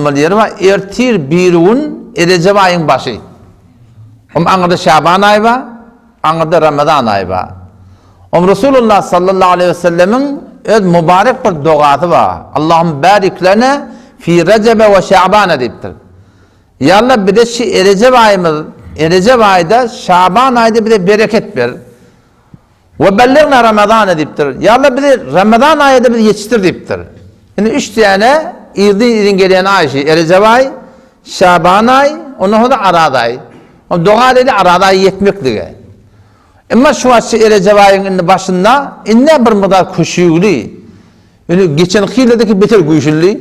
tutulmaly ýeri bar. Ertir birigün Erejep aýyň başy. Om aňyrda Şaban aýy bar, aňyrda Ramazan aýy bar. Om Resulullah sallallahu aleýhi we sellemiň öz mübarek bir dogasy bar. Allahum barik lana fi Rejebe we Şabana diýipdir. Ýa Allah bize şu Erejep aýymyz, Erejep aýda, Şaban aýda bize bereket ber. We belligna Ramazana diýipdir. Ýa Allah bizi Ramazan aýyda bizi ýetişdir diýipdir. Indi üç däne yzly-yzyn gelýän aý şu Erejep aý, Şaban aý, ondan soň-da Araz aý. Ol doga edildi Araz aýy ýetmeklige. Emma şu wagt şu Erejep aýyň indi başynda indi bir mydar köşügli. Indi geçenki ýyllardaki beter güýçlüdi.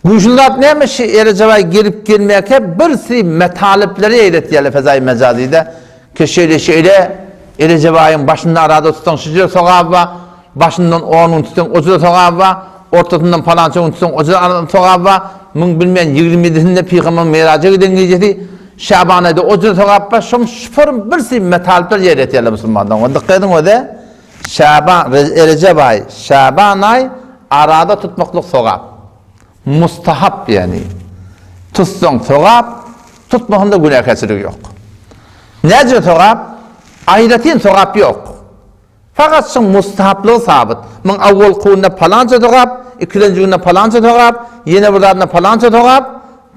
Güýçli zat näme şi Erejep aý gelip gelmäkä bir sri metalypleri eýletýärler fezaýy mejazyda ki şeýle şeýle Erejep aýyň başynda arada tutsaň şu jüre sogaby bar, başyndan on gün tutsaň o jüre sogaby bar, ortasyndan palança gün tutsaň o jüre sogaby bar, müň bilmeýän ýigrimi ýedisinde pygamberiň miraja giden gijesi Şaban aýda o jüre sogap bar, şoň şuform bir sri metalypler ýerletýärler musulmanlaryň. Onda dykgat ediň öze Şaban, Erejep aý, Şaban aý arada tutmaklyk sogap. Mustahap ýagny. Tutsaň sogap, tutmasaň-da günäkärçilik ýok. Näce sogap? Aýratyn sogap ýok. Fakat şuň mustahaplygy sabyt. Muň awwalky günde palança sogap, ikilenji günde palança sogap, ýene bir zadynda palança sogap.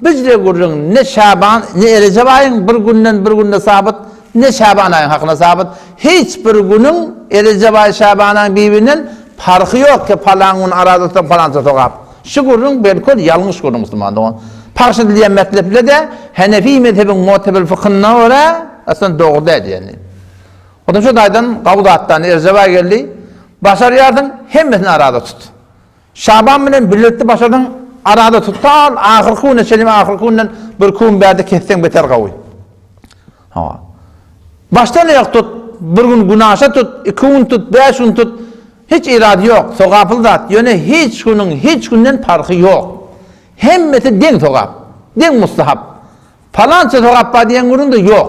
Bizde gürrüň ne Şaban, ne Erejep aýyň bir günden bir günde sabyt, ne Şaban aýyň hakynda sabyt. Hiç bir günüň Erejep aýy Şaban aýyň bir-birinden parhy ýok ki palan gün araza tutsaň palança sogap. Şu gürrüň belkol ýalňyş gürrüň musulman dogan. Pahş edilýän metleple-de Henefi mezhebiň mu'tebir fykynyna görä aslynda dogry däl ýagny. Odan şu taýdan gawy zatdan Erejep aýy geldi. Başarýarsyň hemmesini araza tut. Şaban bilen birlikde başardyň arada tut tal ahyrky güne çenli ahyrky günden bir gün bärde kesseň beter gawy. Hawa. Başdan aýak tut, bir gün günaşa tut, iki gün tut, bäş gün tut. Hiç irady ýok, sogaply zat. Ýöne hiç günüň hiç günden parhy ýok. Hemmesi deň sogap, deň mustahap. Palança sogap bar diýen günüň-de ýok.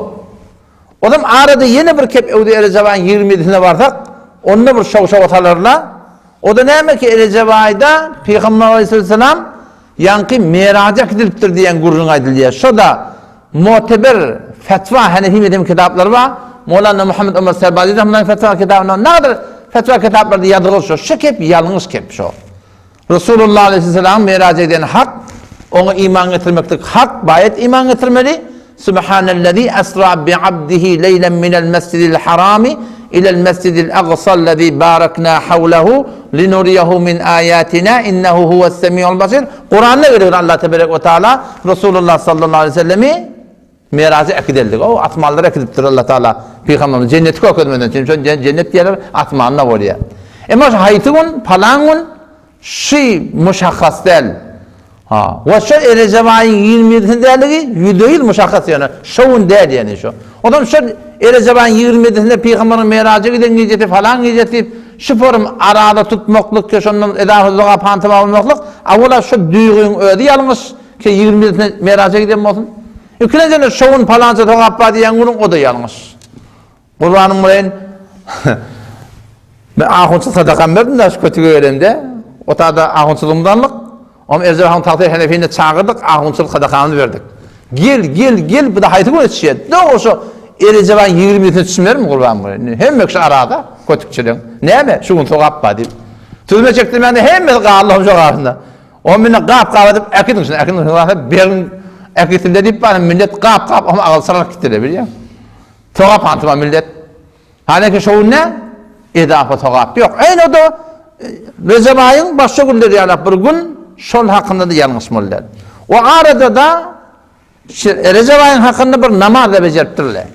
Ozam arada ýene bir kep öwde Erejebaýyň ýigrimi ýedisine barsak, onda bir şow-şowa salarlar. O-da näme ki, Erejebaýda Pygamber aleyhisselam ýaňky meraja äkidilipdir diýen gürrüň aýdylýar. Şo-da muteber fetwa Hanefi mezhebiň kitaplary bar. Mowlana Muhammed Omar Serbazi rahmetullahi fetwa kitabynda nadyr fetwa kitaplarda ýazgyl şo. Şo kep ýalňyş kep şo. Resulullah aleýhissalamyň miraja gideni hak, oňa iman getirmeklik hak, baýat iman getirmeli. Subhanellezî esra bi abdihi leýlen minel mesjidil harami ilel mesjidil agsallezî barakna hawlehu linuriyehu min âyâtinâ innehu huves semiul basir. Kuranda geliyor Allah teberek ve teala Resulullah sallallahu aleyhi ve sellemi Miraja äkideldik. O asmanlara äkidipdir Allah Taala pygamberimiz jenneti görkezmeden. Çünki şol jennet diýerler asmanda bolýar. Emma şu haýsy gün, palan gün şu muşahhas däl. Ha, we şu Erejep aýyň 27-si däligi 100% muşahhas ýöne şo gün däl ýani şu. Ondan şu Erejep aýyň 27-sinde pygamberiň miraja giden gijesi falan gijesi diýip şu forum arada tutmaklyk ke şondan edafa doga pantyma bolmaklyk awala şu duýgyň özi ýalňyş Ki ýigrimisine meraja giden bolsun. Ikilenjine şo gün palança sogap bar diýen günüň o-da ýalňyş. Gurbanyň bolaýyn. Men ahunçylyk sadakamy berdim da şu kötüge gelende. O tada ahunçylygymyzy aldyk. Oňa Erjel ahun Tagsyr Henefini çagyrdyk, ahunçylyk sadakamyzy berdik. Gel, gel, gel, bu da haýsy güne düşýär? Dogry şo Erejep aýyň ýigrimisine düşmermi Gurban bolaýyn? Hemme kişi arada, kötükçiligiň. Näme, şu gün sogap bar diýip. Sözüme çekdirmände hemmesi galdy şo arasynda. O meni gap-gap edip äkidiň şuny, äkidiň şuny barsa beriň äkitsinler diýip bana millet gap-gap oňa agyz çyralyp gitdiler bilýäň. Sogap hantyma millet. Häleki şo gün ne? Edafa sogap ýok. Eýne o-da Rejep aýyň başga günleri ýalak bir gün şol hakynda-da ýalňyşmaly däl. O arada-da Rejep aýyň hakynda bir namaz-da bejeripdirler.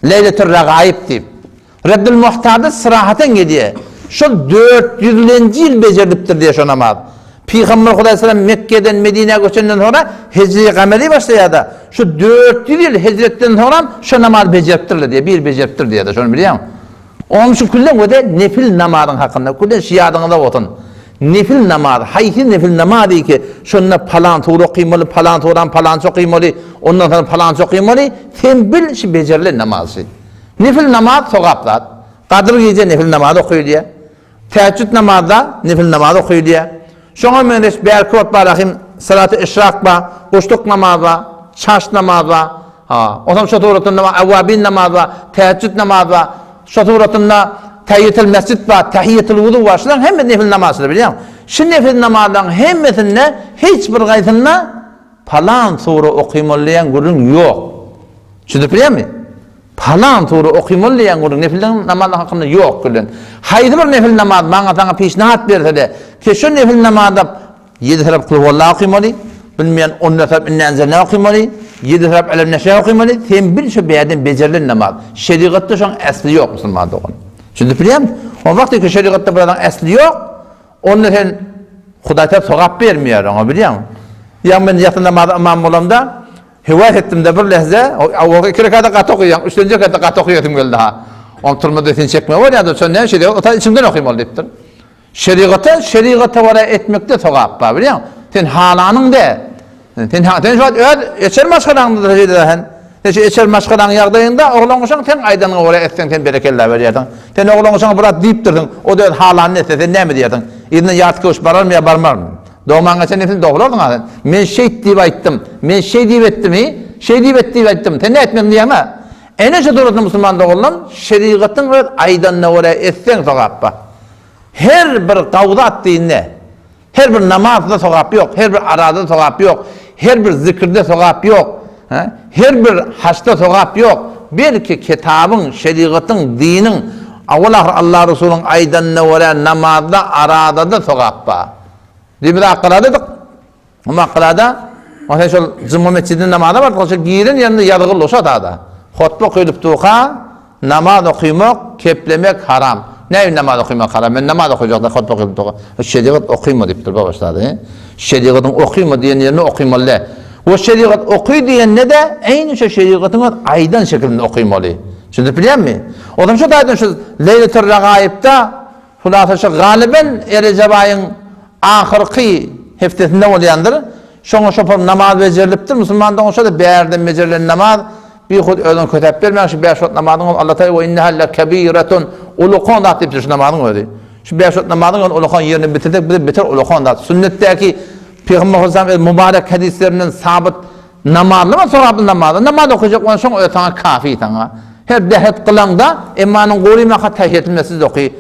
Leýletür Regaib diýip. Reddül Muhtarda syrahaten gelýär. Şol 400-lenji ýyl bejerilipdir diýýär şo namaz. Pygamber Hudaýsalam Mekgeden Medinä göçenden soňra hijri gameri başlaýar-da, şu 400 ýyl hijretden soňram şo namaz bejeripdirler diýýär. Bir bejeripdir diýýär-de, şony bilýäňmi? Onuň üçin küllen göze nefil namazyň hakynda, küllen şu ýadyňyzda bolsun. Nefil namaz, haýsy nefil namaz ki, şonda palan sure okymaly, palan surany palança okymaly, ondan soň palança okymaly, sen bil şu bejerilen namaz şu. Nefil namaz sogap zat. Gadyr gije nefil namaz okylýar. Tähejjüd namazda nefil namaz okylýar. Şoňa meňzeş bärki wagt bar ahim. Salaty işrak bar, guşluk namaz bar, çaş namaz bar. Ha, onsoň şo suratynda bar, Awwabin namaz bar, Täheccüd namaz bar. Şo suratynda Tähiýetil mesjid bar, Tähiýetil wudu bar. Şularyň hemmesi nefil namazlar bilýäňmi? Şu nefil namazlaryň hemmesinde hiç bir gaýsynda palan sure okymaly diýen gürrüň ýok. Düşünip bilýäňmi? Palan sure okymaly diýen gürrüň nefil namazlar hakynda ýok gürrüň. Haýsy bir nefil namaz maňa saňa pişnahat berse-de, ki şu nefil namazda Ýedi tarap Kulhuwalla okymaly, bilmeýän on dört tarap Inna enzelna okymaly, ýedi tarap Elem neşrah okymaly, sen bil şo bärden bejerilen namaz. Şerigatda şoň äsli ýok musulman dogan. Düşünip bilýäňmi? O wagtky ki şerigatda bir zadyň äsli ýok, onda sen Hudaý tarap sogap bermeýär oňa bilýäňmi? Ýa men ýatsy namaza ymam bolamda höwes etdim-de bir lehze, owalky iki rekada gaty okaýaň, üçlenji rekatda gaty okaýasym geldi ha. Ony turmada seni çekmegi bolýar-da, şonda näme şerigat, ota içiňden okymaly diýipdir. Şerigata şerigata görä etmekde sogap bar bilýäňmi? Sen halanyň däl. Sen sen şu wagt öz eçer maşgalaňda da şeýle sen. Sen şu eçer maşgalaň ýagdaýynda oglan-uşaň seň aýdanyňa görä etseň sen berekella berýärsiň. Sen oglan-uşaňa bir zat diýipdirsiň, o-da öz halanyny etse sen näme diýersiň? Yzyndan ýarty köwüş bararmy ýa barmarmy? Dogman geçen nesli doglarsyň a sen. Men şeýt diýip aýtdym. Men şeý diýip etdim, hi? Şeý diýip et diýip aýtdym. Sen näme etmediň diýýäň-ä? Ene şu suratda musulman doganlarym şerigatyň öz aýdanyna görä etseň sogap bar. Her bir gawzat dinde, her bir namazda sogap ýok, her bir arazda sogap ýok, her bir zikirde sogap ýok, her bir haçda sogap ýok. Belki kitabyň, şerigatyň, diniň, awal-ahyr Allah Resulyň aýdanyna görä namazda, arazada sogap bar. Diýip biz akgaladyk. Bu makalada Ose şol Juma metjidine namaza bardyk, şol giren ýerinde ýazgyly şo tada. Hutba okylyp durka namaz okymak, keplemek haram. Näme namaz okymak haram? Men namaz okajakda hutba okylyp durka. Şerigat okyma diýipdir baba ştada. Şerigatyň okyma diýen ýerinde okymaly däl. We şerigat oky diýende-de eýni şo şerigatyň öz aýdan şekilinde okymaly. Düşünip bilýärmi? Onsoň şo taýdan şu Leýletul Regaýypda Hulasa şu galyben Erejep aýyň ahyrky hepdesinde bolýandyr. Şoňa şopar namaz bejerilipdir. Musulman dogan şo-da bärden bejerilen namaz bihud özüňi kösäp bermäň şu bäş wagt namazyň özi Allatagala we inneha lekebiretun ulukan zat diýipdir şu namazyň özi. Şu bäş wagt namazyň özi ulukan ýerine bitirsek bize beter ulukan zat. Sünnetdäki Pygamber sallallahu aleyhi mübarek hadislerinden sabyt Namazlyma sogaply namazda namaz okajak bolan şoň özi saňa kafi saňa. Her dähet kylaňda emmanyň gury maka tähiýetül mesjid oky.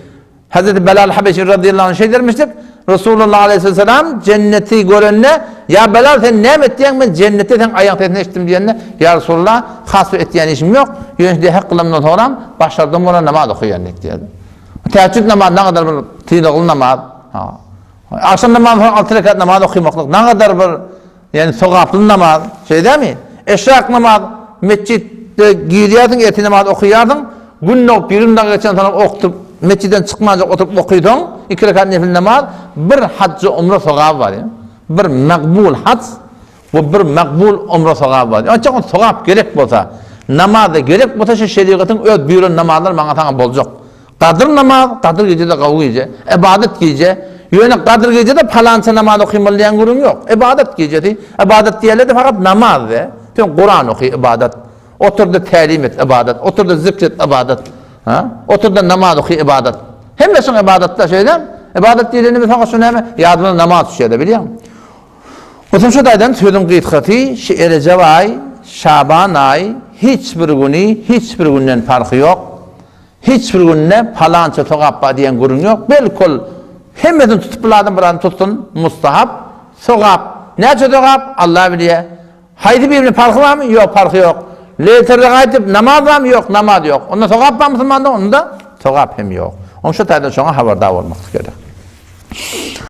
Hazreti Belal Habeşi radyýallahu anh şeý dermişdik, Resulullah aleyhisselam jenneti görende, Ýa Belal sen näme etýäň men jennetde seň aýaň sesini eşitdim diýende, Ýa Resulullah has bir etýän işim ýok, ýöne dähet kylamdan soňram başardygym bolan namaz okaýan diýip diýerdi. Täheccüd namaz nagadar bir sylagly namaz. Agşam namazyndan soň alty rekat namaz okymaklyk nagadar bir Ýagny sogaply namaz, şeý dälmi? Eşrak namaz, metjitde girýärsiň, ertir namaz okaýarsyň, gün dogup 20 dagyka geçen soň oktup, metjitden çykmanjak oturyp okysaň, iki rekat nefil namaz, bir hajja umra sogaby bar. Bir makbul haj we bir makbul umra sogaby bar. Onça ol sogap gerek bolsa, namazda gerek bolsa şu şerigatyň öz buýran namazlary maňa saňa boljak. Gadyr namaz, Gadyr gije-de gowy gije. Ybadat gije. Ýöne Gadyr gije-de palança namaz okymaly diýen gürrüň ýok. Ybadat gijesi. Ybadat diýerler-de fakat namaz de. Sen Kuran oky, ybadat. Otur-da tälim et, ybadat. Otur-da zikr et, ybadat. Ha? Otur-da namaz oky, ybadat. Hemme şoň ybadatda şeýle. Ybadat diýlende fakat şu näme? Ýadyňa namaz düşýär-de, bilýäňmi? Onsoň şu taýdan sözüň gysgasy, şu Erejep aý, Şaban aý hiç bir güni hiç bir günden parhy ýok. Hiç bir günde palança sogap bar diýen gürrüň ýok. Belki ol hemmesini tutup bir adam bir adam tutsun, mustahap, sogap. Näçe sogap? Allah bilýär. Haýsy birine parhy barmy? Ýok, parhy ýok. Leýterde gaýdyp namaz barmy? Ýok, namaz ýok. Onda sogap barmy musulmanda? Onda sogap hem ýok. Oň şu taýdan şoňa habardar bolmaklyk gerek.